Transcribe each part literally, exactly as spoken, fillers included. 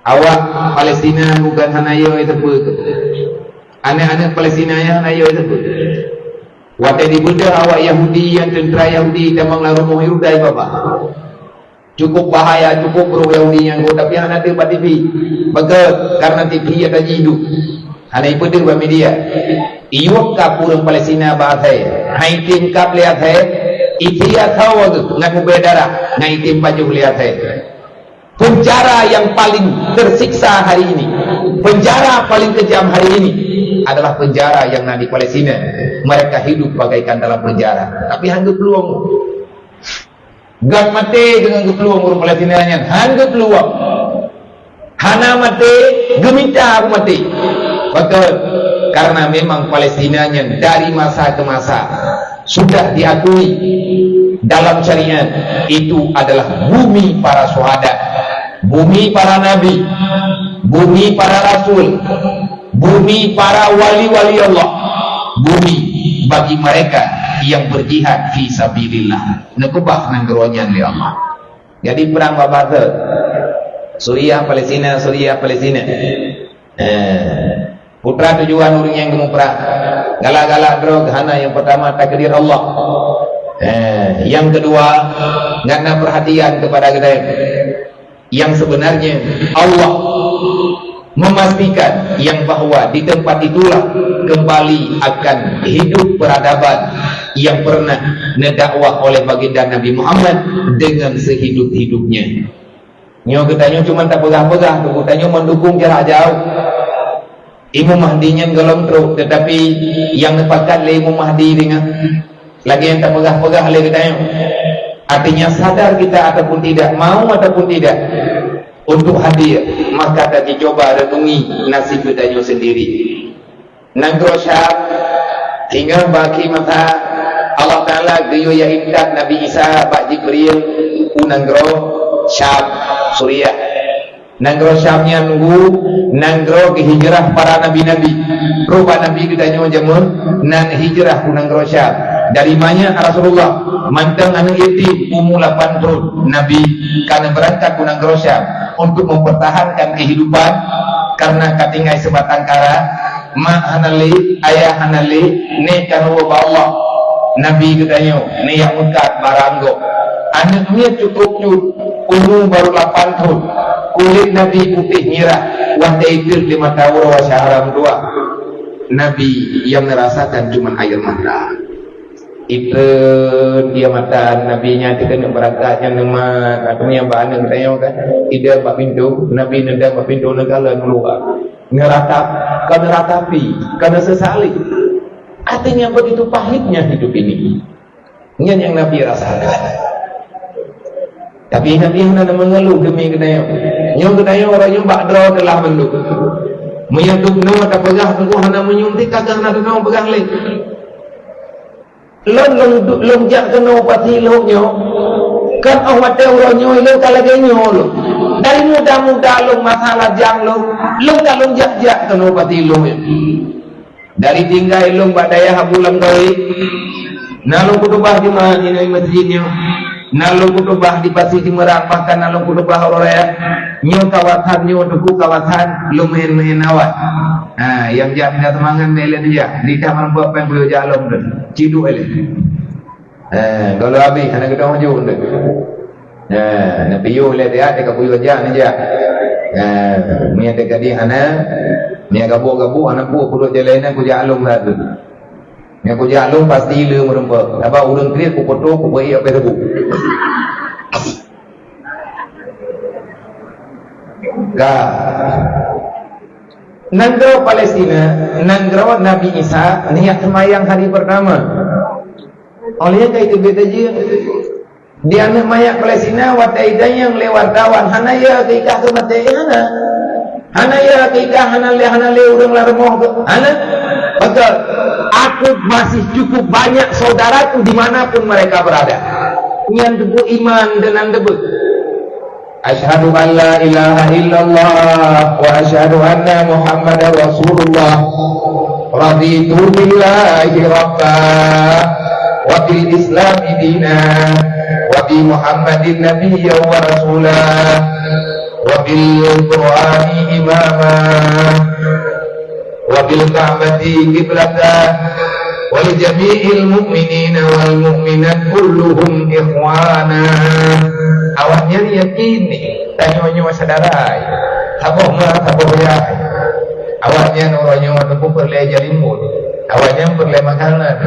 Awak Palestina bukan hana yo teupeu. Aneuk-aneuk Palestina nyan hana yo teupeu. Watée dibeudôh awak Yahudi nyang teuntra Yahudi tamong lam rumoh Yahudi babah. Cukup bahaya, cukup brôk Yahudi nyan, tapi hana teuh bak T V. Beutôi, karena T V ata jiduek. Hana ipeudeuh bak media. Iyueb kab ureuëng Palestina bak asèe. Hai item kab lé asèe, isi asau ngat ubé darah, ngat item pajoh lé asèe. Penjara yang paling tersiksa hari ini, penjara paling kejam hari ini adalah penjara yang na di Palestina. Mereka hidup bagaikan dalam penjara, tapi hana geupeuluang. Gam maté deungon geupeuluang ureuëng Palestina nyan, hana geupeuluang. Hana maté, geumita maté. Beutôi, karena memang Palestina nyan dari masa ke masa sudah diakui dalam syariat itu adalah bumi para syuhada, bumi para nabi, bumi para rasul, bumi para wali-wali Allah, bumi bagi mereka yang berjihad fi sabilillah. Neukeubah nanggroe nyan lé Allah. Jadi perang babah teuk. Suriah Palestina, Suriah Palestina. Eh, putra tujuan ureuëng nyang geumuprang. Galak-galak droe hana, yang pertama takdir Allah. Eh, yang kedua, ngat na perhatian kepada geutanyoe. Yang sebenarnya Allah memastikan yang bahwa di tempat itulah kembali akan hidup peradaban yang pernah neudakwah oleh baginda Nabi Muhammad dengan sehidup-hidupnya. Nyoe geutanyoe cuma tapeugah-peugah, geutanyoe mendukung jarak jauh. Imam Mahdi nyan gohlom trok, tetapi yang neupakat lé Imam Mahdi deungon lagée nyang tapeugah-peugah lé geutanyoe. Artinya sadar kita ataupun tidak, mau ataupun tidak, untuk hadir, maka tajicoba renungi nasib geutanyoe sendiri. Nanggroe Syam, singoh bak masa Allah Taala geuyue intat Nabi Isa bak Jibril u nanggroe Syam, Suriah. Nanggroe Syam nyan nunggu nanggroe geuhijrah para nabi-nabi. Rubah nabi geutanyoe jameun nan hijrah u nanggroe Syam. Dari manyak Rasulullah mantong aneuk yatim umu lapan thon, Nabi ka neubeurangkat u nanggroe Syam untuk mempertahankan kehidupan karena ka tinggai sibatang kara. Mak hana lé, ayah hana lé, neh ka neuwoe bak Allah. Nabi geutanyoe neh nyang meukat barang gob. Aneuk miet cukôp cut, umu barô lapan thon. Kulét Nabi putéh mirah, watée itrép di mata uroe syahram dua. Nabi nyang neurasakan cuma air mata. Itrép di mata Nabi nyan teuka neubeurangkat nyan neumat, atau nyang bak aneuk geutanyoe kan. Idong bak pintoe, Nabi neudong bak pintoe neukalon luwa. Neuratap, ka neuratapi, ka neusesali. Artinya begitu pahitnya hidup ini. Nyan nyang Nabi rasakan. Tapi Nabi hana mengeluh demi geutanyoe. Nyoe geutanyoe uroe nyoe bak droe teulah mandum. Meunyoe dum noe tapeugah teungku hana meunyoe, ka hana dum noe peugah lé. Lôn, lôn, lôn jak keunoe pati lhok nyoe. Kan óh watée uroe nyoe lôn ka lagée nyoe lôn. Dari muda-muda lôn masa lajang lôn, lôn ka lôn jak-jak keunoe pati lhok nyoe. Dari tinggai lôn bak dayah Abu Langkawi, na lôn khutubah Jumat di masjid nyoe. Na lôn khutubah di Pasi Simeurang, bahkan na lôn khutubah uroe raya. Nyoe kawasan nyoe teungku kawasan lumayan-lumayan awai. Ha, nyang jak pindah seumangat meunan lé jak. Di dah meureumpok péng buyue jak lom tu. Ciduk lé. Ha, kalau habis hana keudong ju tu. Ha, na piôh lé dia, dia ka buyue jak ni jak. Ha, mie dia ka di hana, mie gabuk-gabuk hana pu puluk jalan na ku jak lom dah tu. Nyang kujak lôn pasti le meureumpok. Sabab ureuëng kriet kupoto, kupeue apa rebu. Ka. Nanggroe Palestina, nanggroe Nabi Isa, niat seumayang hari pertama. Oleh ka itu beda je. Di aneuk manyak Palestina, watée itanyong lé wartawan, hana ya keu ikah keu maté, hana. Hana ya keu ikah, hana lé, hana lé ureuëng lam rumoh keu, hana. Betul. Aku masih cukup banyak saudaraku di mana pun mereka berada. Nyan teupeu iman dan teupeu. Asyhadu an la ilaha illallah wa asyhadu anna Muhammadar Rasulullah. Raditu billahi rabba wa bil islami dina wa bi Muhammadin nabiyya wa rasula. Wa bil Qur'ani imama, wa bil Ka'bati qiblatan, wa li jami'il mu'minina wal mu'minat kulluhum ikhwana. Awaknyan yakin ni, tanyoe nyoe syedara, saboh ma, saboh yah. Awaknyan uroe nyoe teupeu peureulée jalimbot, awaknyan peureulée makanan,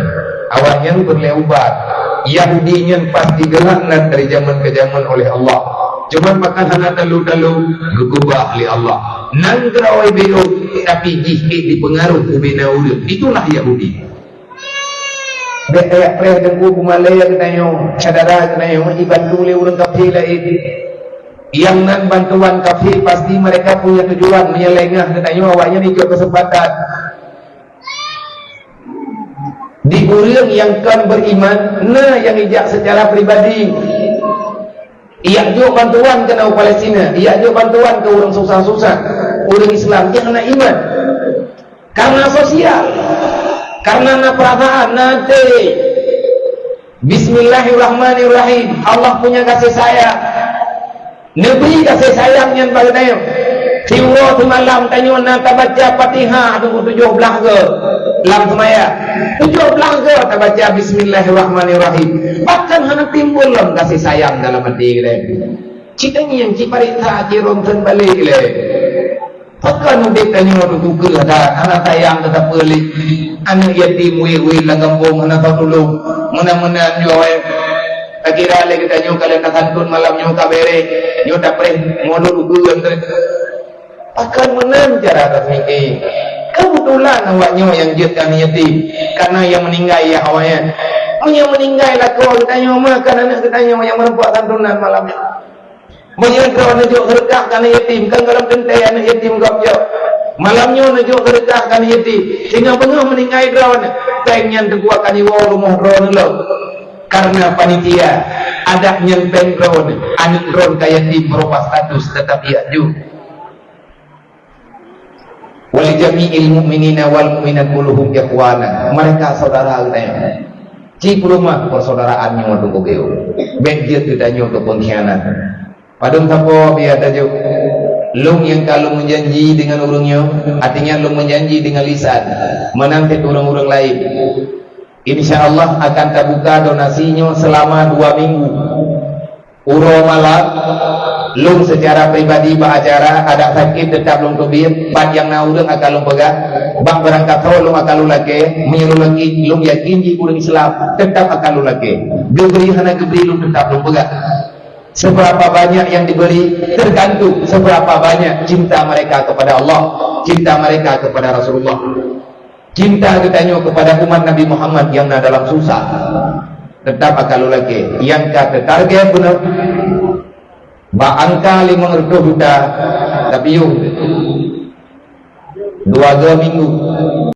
awaknyan peureulée ubat. Yahudi nyan pasti geulaknat dari jameun keu jameun oleh Allah. Cuman maka hana talu-talu geukeubah lé Allah. Nanggroe beu, tapi jih ék dipeungaruh ubena ureuëng. Itulah Yahudi. Bék tajak preh deungon peumalée geutanyoe, syedara geutanyoe, dibantu lé ureuëng kafé laén. Nyang nan bantuan kafé pasti mereka punya tujuan meunyoe lengah geutanyoe, awaknyan icok keuseumpatan. Di ureuëng nyang kon beriman, na nyang ijak secara pribadi. Ijak jok bantuan keunoe Palestina, ijak jok bantuan keu ureuëng susah-susah, ureuëng Islam nyang hana iman. Karena sosial, karena na perasaan, na até. Bismillahirrahmanirrahim. Allah punya kasih sayang. Neubri kasih sayang nyan bak geutanyoe. Siuroe simalam tanyoe na tabaca Fatihah tujoh blaih goe lam seumayang. Tujoh blaih goe tabaca Bismillahirrahmanirrahim. Bahkan hana timbul lom kasih sayang dalam até geutanyoe. Ci tangieng, ci pareksa, ci ronsen balek lé. Pakon udeb tanyoe teutukeue that, hana sayang keu sapeue lé. Aneuëk yatim wéh-wéh lam gampông hana soe tulông. Meunan-meunan nyoe, eh, takira lé geutanyoe ka lheueh tasantun malam nyoe ka béré, nyoe tapreh modul ukeue antre. Pakon meunan cara taseumiké? Keubeutulan awaknyoe nyang jeuet keu aneuëk yatim, kareuna nyang meuninggai yah awaknyan. Meunyoe meuninggai lakoe geutanyoe mah, kan aneuëk geutanyoe nyang meureumpok santunan malam nyoe. Meunyoe droeneuh jok seudeukah keu aneuëk yatim, kan gohlom teuntée aneuëk yatim gob jok. Malam nyoe neujok seudeukah keu aneuëk yatim, singoh beungoh meuninggai droeneuh, péng nyan teungku akan iwoe rumoh droeneuh lom. Kareuna panitia, adat nyan péng droeneuh, aneuëk droeneuh ka yatim meurupa status, teutap ijak jok. Wa li jami'il mu'minina wal mu'minat kulluhum ikhwana. Mereka saudara geutanyoe. Ci peuleumah persaudaraan nyoe teungku geutanyoe. Bék jeuet geutanyoe keu pengkhianat. Padum sapo biar tajok. Lôn nyang ka lôn meujanji deungon ureuëng nyoe, artinya lôn meujanji deungon lisan, meunan cit ureuëng-ureuëng laén. Insya Allah akan tabuka donasi nyoe seulama dua minggu. Uroe malam, lôn seucara pribadi bak acara, adak sakét teutap lôn teubiet, pat nyang na ureuëng akan lôn peugah, bak beurangkat ho lôn akan lôn lakée, meunyoe lôn lakée, lôn yakin jih ureuëng Islam, teutap akan lôn lakée. Geubri hana geubri lôn teutap lôn peugah. Seberapa banyak yang diberi, tergantung seberapa banyak cinta mereka kepada Allah, cinta mereka kepada Rasulullah. Cinta geutanyoe kepada umat Nabi Muhammad nyang na dalam susah, teutap akan lôn lakée. Nyang ka teutarget bunoe bak angka limong reutôh juta, tapi yum dua go minggu.